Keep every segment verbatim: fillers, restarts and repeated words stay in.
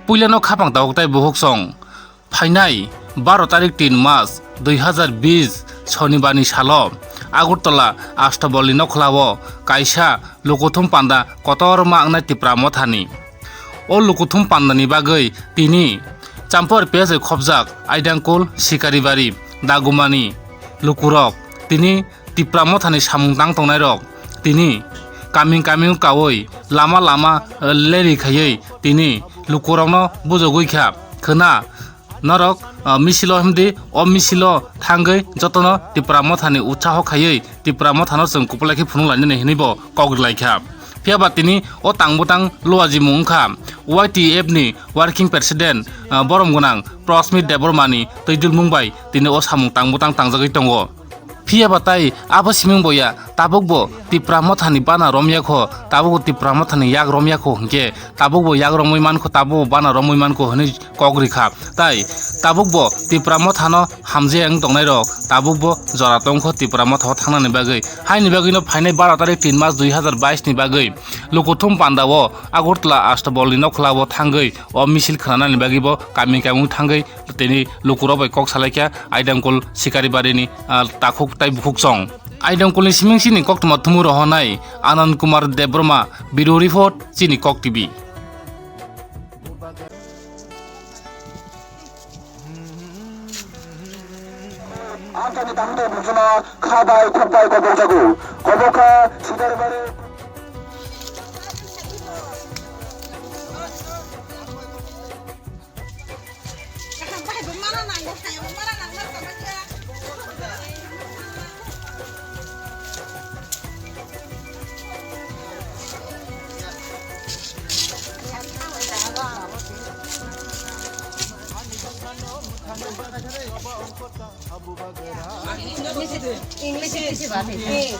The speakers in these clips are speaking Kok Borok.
Puilano khapang tabuk tai buhuk song. Phainai baro tarik tin mas dui hazar bis Shonibarni salo Agartala Ashtabalni nokhlao kaisa lukuthum panda kotorma wngnai Tipra Mothani. O lukuthum pandani bagwi tini Champor P S bai khopjak Aidangkul, Sikaribari, Dagumani lukurok tini Tipra Mothani samung tang tongnairok tini kaming kaming kaui lama lama, eh, leri khaiui tini lukurokno bujogwi kha khwna norok, ah, misilo himdi o misilo thangwi jotono Tipra Mothani utsaho khaiui Tipra Mothano chwng kupulai khe phunuk lainani hinwi bo kok rwlai kha. Phiya ba tini o tang bwtang luajimung wngkha Y T F ni working president, ah, borom gwnang Prosmit Debbarmani twi dulmung bai tini o samung tang bwtang tangjagwi tongo. Phiya ba tai abo siming bo ya, tabuk bo Tipra Mothani bana romya kho, tabuk bo Tipra Mothani yak romya kho hinkhe, tabuk bo yak romwi man kho, tabuk bo bana romwi man kho hinwi kok rikha. Tai tabuk bo Tipra Mothano hamjaya wng tongnairok tabuk bo jora tongkho Tipra Mothao thangnani bagwi. Haini bagwino phainai baro tarik tin mas dui hazar bais ni bagwi lukuthum pandao Agartala Ashtabalni nokhlao thangwi o misil khwnanani bagwi bo kami kami thangwi tini lukurok bai kok salaikha Aidangkul Sikaribarini, ah, takhuk tai bukhuk song. Aidangkulni siming sini koktwma thumu rohornai Anand Kumar Debbarma, Bureau Report, Chini Kok T V. Amtani takhuk tai bukhukno kha bai khuk bai kobokjago. Kobokha Sikaribari. English, English, English, English.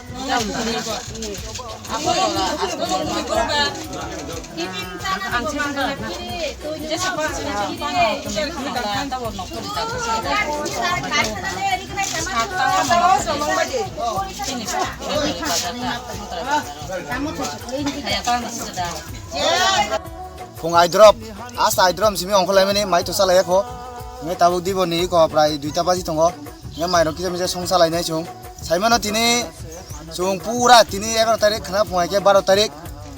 Phung aidrop, asta aidrop simi ongkhorlaimani mai to salai kho. Nge tabuk dibo ni ko prai duita baji tongo. Nge mai rok kisa misa song salai nai chung. Saimano tini chung pura tini egaroh tarik khana phungai khe baro tarik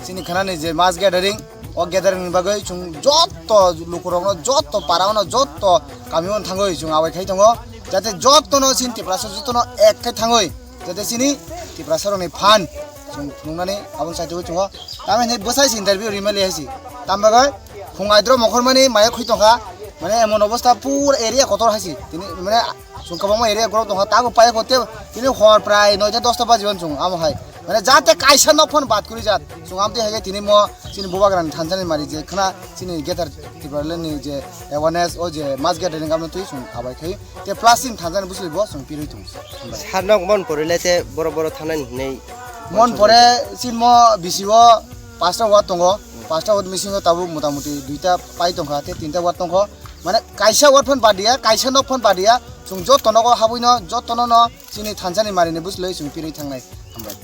chini khana ni je mass gathering, o gathering ni bagwi chung jotto lukurokno, jotto para ono, jotto kami ono thangwi chung abai khai tongo. Jate jottono chini Tiprasa jottono ek khai thangwi jate chini Tiprasa rokni phan chung phunuknani aboni saitugwi chungo. Tamo hinwi bwsai se interview rimali hai se. Tamo bagwi phung aidro mokhormani maya khui tongkha, mane emon obostha pura area kotor hai se. Tini mane chung kwbangma area gorok tongkha, tabo paya kote tini hor prai noita dosta baji on chung amo hai. Mane jate kaisa nok phano bad kuri jat. Chung amtwi hai khe tini mo chini bubagrani thansa ni mari je khna chini Greater Tipraland ni je awareness o je mass gathering aboni twi chung abai khai. Te plus chini thansa ni bwswli bo chung pirwi thung. Sar nok mon pore le te boro boro thangnani hinwi. Mon pore chini mo bisi o pasta ward tongo. Pasta ward misingo tabuk mota moti duita pai tongkha, te tinta ward tongkho. Mane kaisa ward phan badiya, kaisa nok phan badiya. Chung jotto nogo habwino, jotto no no chini thansa ni mari ni bwswli chung pirwi thangnai. Hambai.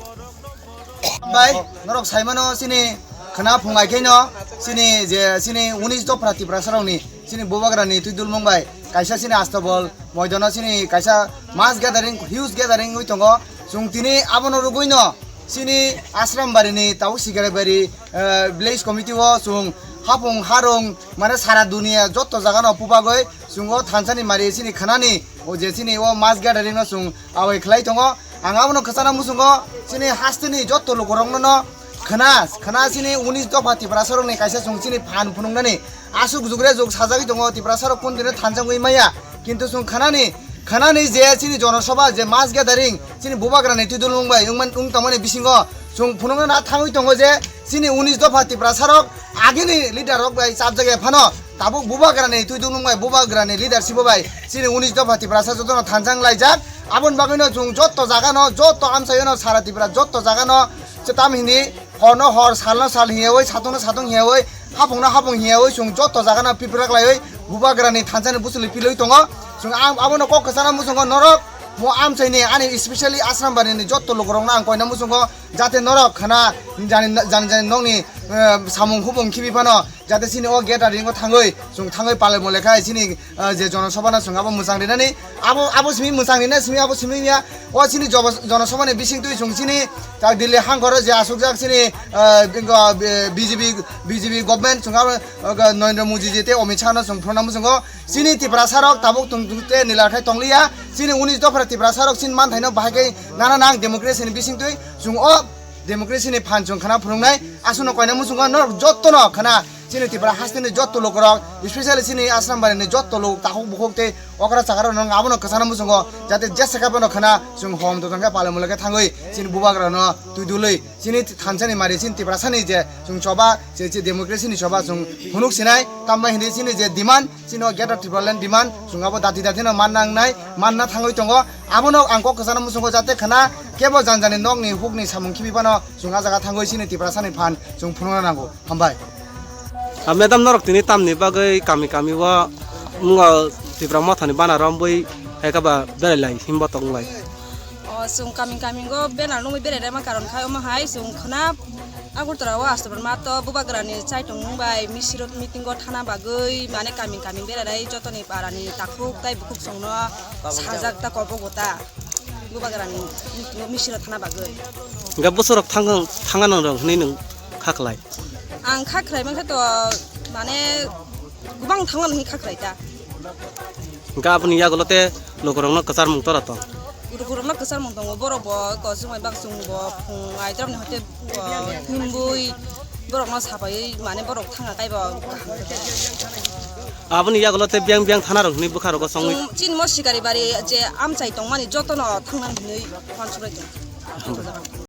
Hambai, norok saimano chini khna phungai khe no chini je chini unis dophra Tiprasa rokni chini bubagrani twi dulmung bai kaisa chini Astabol moidano chini kaisa mass gathering, huge gathering wi tongo. Chung tini abono rwgwi no chini Ashram barini tabuk Sikaribari, eh, village committee o chung hapung harung mane sara dunia jotto jaga no pubagwi chungo thansa ni mari chini khanani o je chini o mass gathering no chung abai khlai tongo. Ang abono kwchana muchungo chini hasteni jotto lukurokno no khna, khna chini unis dopha Tiprasa rokni kaisa chung chini phan phunuknani aswk jugre jug sajagwi tongo, Tiprasa rok kun dino thansa wngwi maya. Kintu chung khanani, khanani je chini jonosabha je mass gathering chini bubagrani twi dulmung bai wngman, wng tongmani bisingo chung phunukna na thangwi tongo je chini unis dopha Tiprasa rok agini leader rok bai chapjagya phano tabuk bubagrani twi dulmung bai bubagrani leadership bai chini unis dopha Tiprasa jotono thansa wnglaijak. Aboni bagwino chung jotto jagano, jotto amchaiono sara Tripura jotto jagano chetam hini horno hor, salno sal hiyaui, satungno satung hiyaui, hapungno hapung hiyaui chung jotto jagano pipra khlaiwi bubagrani thansani bwswlwi pilwi tongo. Chung ang abono kok kwchana muchungo norok mo amchaini ani specially Ashram barini jotto lukurokno ang koina muchungo jate norok khana jani jani jani nokni, eh, samung hubung khibi phano Jate chini o gate ring o thangwi, chwng thangwi palai molai khai chini, ah, je jonosabha no chwng abo mwchang rinani, abo, abo simi mwchang rina simi abo simi ya, o chini jobo-, jonosabha ni bising twi chwng chini tak Delhi hangkoro je asukjak chini, ah, bingo, ah, B J P, B J P government chwng abo, ah, Narendra Modi ji tei Amit Shah no chwng phunukna mwchungo. Chini Tiprasa rok tabuk tung tung te nilai khai tongliya. Chini unis dophra Tiprasa rok chini manthaino bahai khe nana nang democracy ni bising twi chwng o democracy ni phan chwng khana phunuknai. Aswkno koina muchungo norok jotto no khana chini Tipra haste ni jotto lukurok, especially chini Asrambari ni jotto luk takhuk bukhuk tei okra chakra rok abono kwchana muchungo jate jesa khe bono khana chwng hom totong khe palai mulai khe thangwi chini bubagra no twi dului chini thansa ni mari chini Tiprasa ni je chwng choba je, je democracy ni choba chwng phunuk sinai tambai hindi chini je demand Chini o Greater Tipraland demand, chwng abo dati dati no manna wngnai, manna thangwi tongo. Abono ang kok kwchana muchungo jate khana kebo janjani nokni hukni samung khibi phano chwng a jaga thangwi chini Tiprasani phan chwng phunukna nango. Hambai. Ah, madam, norok tini tamni bagwi kami kami o, mm, o Tipra Mothani bana rombwi hai khe ba berai lai himbo tong lai. O, chwng kami kami go banner nungwi berai rema karon khai omo hai chwng khna Agartala o Ashtabad mato bubagrani chaitung bai misiro meeting o thana bagwi mane kami kami berai rai jotoni parani takhuk tai bukhuk songno sajak ta kobo gota bubagrani meeting o misiro thana bagwi. Hingke bwswrok thang-, thangna nangrok hinwi nwng kha khlai? Ang kha khlai mankha to mane Gubang thangna hinwi kha khlai ta. Hingke aboni yagulo te lukurokno kwcharmung tora tong. Lukurokno kwcharmung tongo, borok bo kosongbai bak chwng bo phung aidrop ni hote bo himbui borokno sapaiwi mane borok thangna kaibo kaham. Aboni yagulo te biyang biyang thana rok hinwi bwkha rogo songwi. Chwng chini mo sikari bari je amchai tongmani jotono thangna hinwi uansuknai tong.